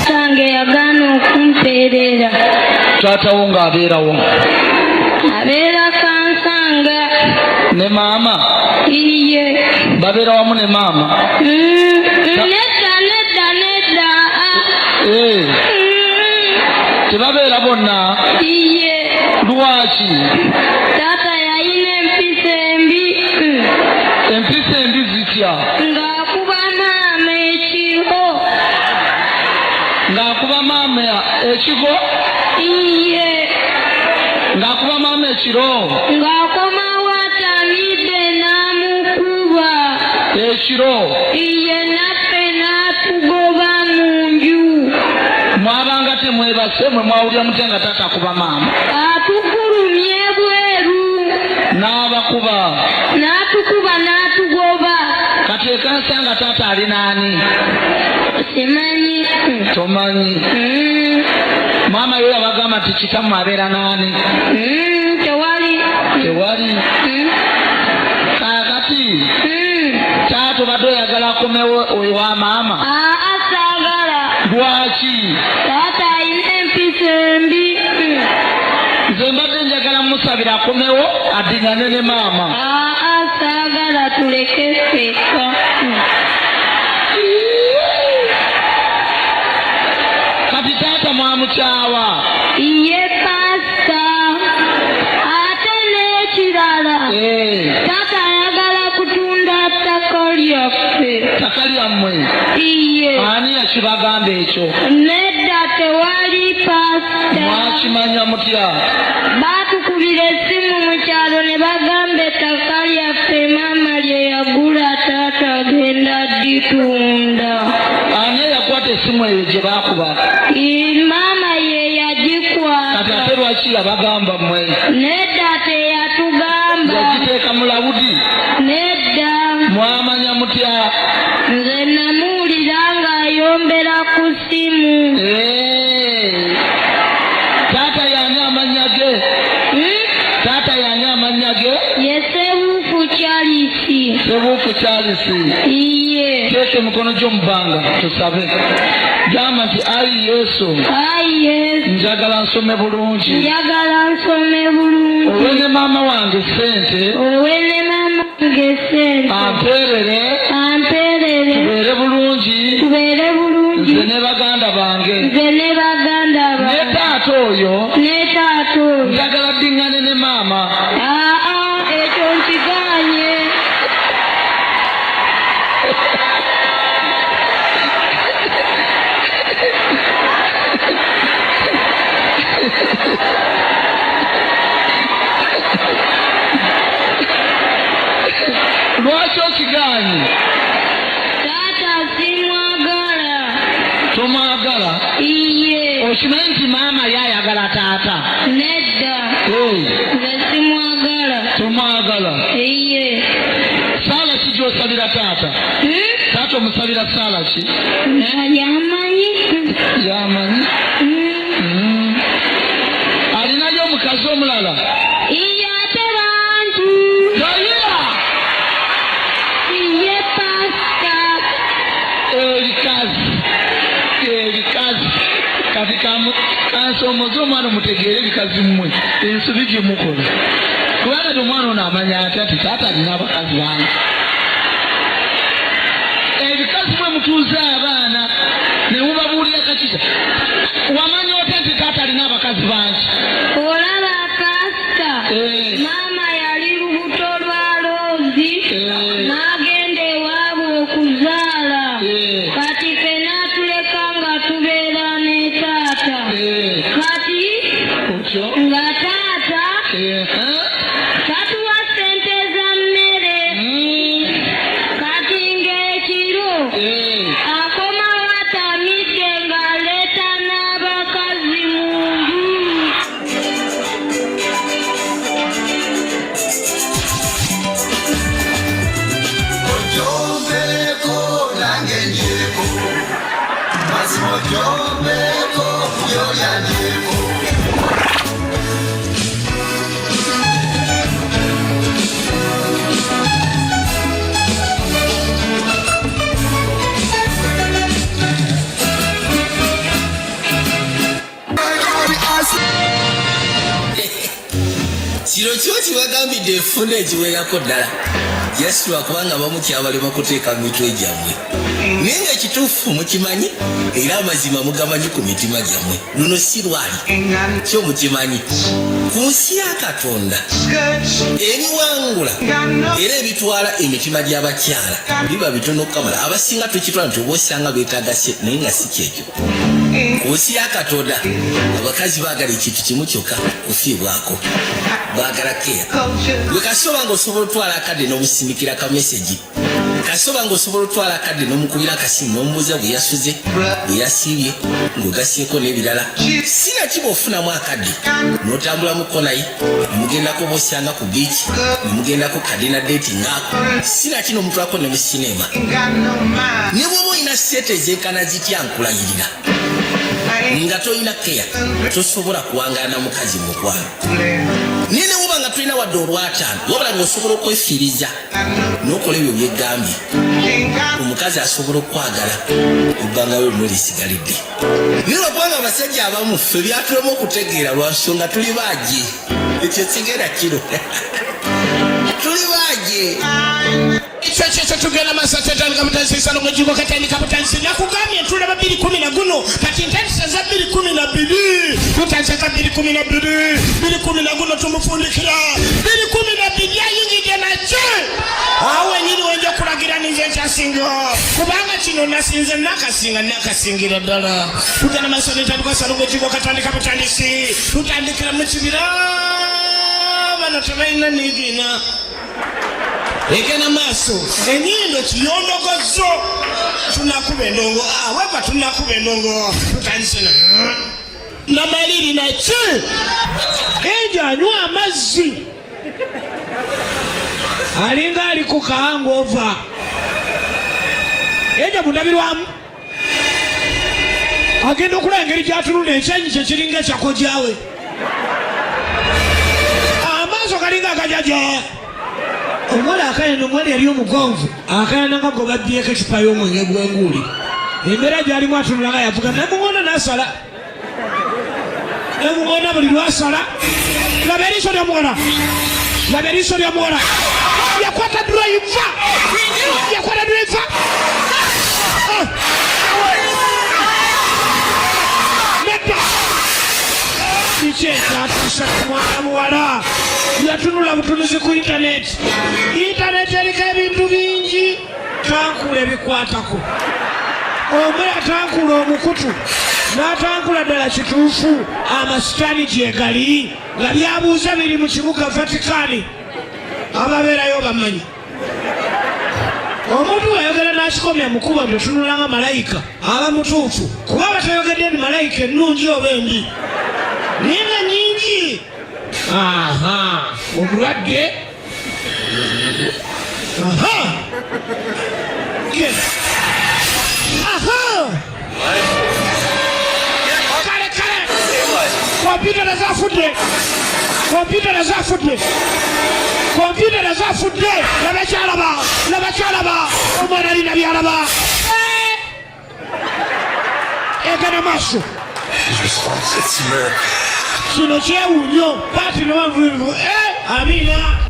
Tange yagaana okumpeerera. Taata wo ng'abeerawo? Abeera Kansanga. Ne maama? Iye. Babeera wamu ne maama? Nedda, nedda, nedda. Eh. Tebabeera bonna? Iye. Lwaki? Taata yalina empisa embi. Empisa embi zitya? Ng'akuba maama ekiro. Ng'akuba maama ekigo? Iye. Ng'akuba maama ekiro? Ng'akomawo atamidde n'amukuba. Ekiro? Iye, naffe n'atugoba mu nju. Mwabanga temwebase, mwe mwawulira mutya nga taata akuba maama? Atufulumya ebweru. N'abakuba? N'atukuba n'atugoba. Kati ekansanga taata ali naani? Simanyi. Tomanyi? Maama yo yabagamba nti kitammwe abeera naani? Tewali. Tewali. Kaakati taata obadde oyagala akomewo ewa maama? Aa, saagala. Lwaki? Taata alina empisa embi. Nze mbadde njagala musabira akomewo addingane ne maama. Aa, saagala, tuleke ffekka. Kati taata mwamukyawa? Ye pasita. Ate n'ekirala, taata ayagala kutunda ttaka lyaffe. Ttaka lyammwe? Iye. Ani yakibagamba ekyo? Nedda, tewali pasita. Mwakimanya mutya? Baatukubira essimu mu kyalo ne bagamba ettaka lyaffe maama lye yagula taata agenda dditunda. Ani eyakwata essimu eyo gye baakuba? Maama ye yagikwata. Kati ate lwaki yabagamba mmwe? Nedda, teyatugamba. Yagiteeka mu lawudi? Nedda. Mwamanya mutya? Nze namuwulira ng'ayombera ku ssimu. Taata y'ani amannya ge? Taata y'ani amannya ge? Ye Sebuufu Charles. Sebuufu Charles. Iye. Teeka emikono gyo mu bbanga tusabe. Gamba nti ayi Yesu. Ayi Yesu. Njagala nsome bulungi. Njagala nsome bulungi. Owe ne maama wange ssente. Owe ne maama wange ssente. Ampeerere. Ampeerere. Tubeere bulungi. Tubeere bulungi. Nze ne baganda bange. Nze ne baganda bange. Ne taata oyo. Ne taata oyo. Njagala ddiŋŋane ne maama. Aa, ekyo nkigaanye. Lwaki okigaanye? Taata simwagala. Tomwagala? Iye. Okimanyi nti maama ye ayagala taata? Nedda. Nze simwagala. Tomwagala? Iye. Saala ki gy'osabira taata? Taata omusabira saala ki? Yamanyi. Yamanyi. Alinayo omukazi omulala? Iye, ate bangi. Gayira. Iye pasita. Ebikazi, ebikazi. Kati kansomoze omwana omutegeere ebikazi mmwe ensobi gye mukola, kubanga ti omwana ono amanya atya nti taata alina abakazi bangi? Ebikazi mwe mutuuze abaana ne mubabuulira kakisa. Wamanya otya nti taata alina abakazi bangi? Olaba pasita, maama yali lubuto lwa Loozi, n'agenda ewaabwe okuzaala. Kati ffe n'atuleka nga tubeera ne taata. Kati Otyo nga taata tatuwa ssente za mmere. Kati ng'ekiro Kino kyo kibagambidde efunda ekiwerako ddala just lwakubanga bamukyabalema kuteeka mu mitwe gyammwe, naye nga ekituufu mukimanyi era amazima mugamanyi ku mitima gyammwe. Luno si lwali kyo mukimanyi ku nsi ya Katonda ebiwangula era ebitwala emitima gy'abakyala biba bitono okukamala. Abasinga tukitwala nti oba osanga beetaaga se, naye nga si kyekyo. Ku nsi ya Katonda abakazi baagala ekintu kimu kyokka, kufiibwako, baagala keya. Gwe kasoba nga osobola otwala akadde n'omusindikira ka message, kasoba nga osobola otwala akadde n'omukubira akasimu n'omubuuza bwe yasuze, bwe yasiibye, ng'ogaseeko n'ebirala, sinaki bw'ofunamu akadde n'otambulamuko naye nemugendako oba osanga ku beach, nemugendako ka dinner date ngaako, sinaki n'omutwalako ne mu sinema, ne bw'oba olina sente ezenkana zitya, nkulayirira nga tolina keya tosobola kuwangaana na mukazi mukwano. Naye ne woba nga tolina wadde olwataano, wabula ng'osobola okwefiiriza n'okola ebyo byegambye, omukazi asobola okwagala ebbanga lyo lino lisigalidde. Naye lwakubanga abasajja abamu ffe byatulema okutegeera lwa nsonga tuli baagi, ekyo kigenda kiro tuli baagi. Ekyo tugenda maaso, tetandika butandisi lugojjuko katandika butandisi. Nakugambye tulaba 211, kati ntandisa za 212, tutandisa za 212, 211 tumufundikira 212 ayingidde nakyo awo wenyini wenja okulagira ninze nkyasinga, kubanga kino nasinze nakasinga nakasingira ddala. Tugenda maaso netandika salugojjuko katandika butandisi, tutandikira mu kibira. Bano tebalina nigiina egenda maaso, enyindo kiyondogozo, tunakuba endongo aweva, tunakuba endongo, tutandise namaliri naki enjo anywa amazzi alinga ali ku kaangova enjo mundabirwamu agenda okulaba engeri gyatunula, ekyenyi kye kiringa ekyakojawe, amaaso galinga agajaja. Omuwala akayana, omuwala yali omugonvu akayana nga gwe babbyeko ecupa y'omwenge gw'enguuli. Embeera gy'alimu atunula nga yavuga namuŋoona n'asala namuŋoona buli lwasala. Laba eriiso ly'omuwala, laba eriiso ly'omuwala. Yakwata driver, yakwata driver. Ah! Nedda, kiki ekyatuusa ku mwana muwala? Yatunula butunuzi ku intaneti. Intaneti eriko ebintu bingi, tankula ebikwatako. Omu yatankula omukutu n'atankula ddala kituufu amasitaani gyegali nga byabuuza biri mu kibuga Vatikani, ababeerayo bamanyi. Omuntu bw'ayogera n'akikomya mukuba nti otunula nga malayika, aba mutuufu, kuba batayogedde ni malayika ennungi oba embi, naye nga nyingi. Aha, omulwadde, aha, genda, aha, kale kale, kompyuta nazafudde, kompyuta nazafudde, kompyuta nazafudde. Laba kyalaba, laba kyalaba, omwana alina byalaba. Eh! Egenda maaso. It's a miracle. Kino kyewuunyo paati. Amiina.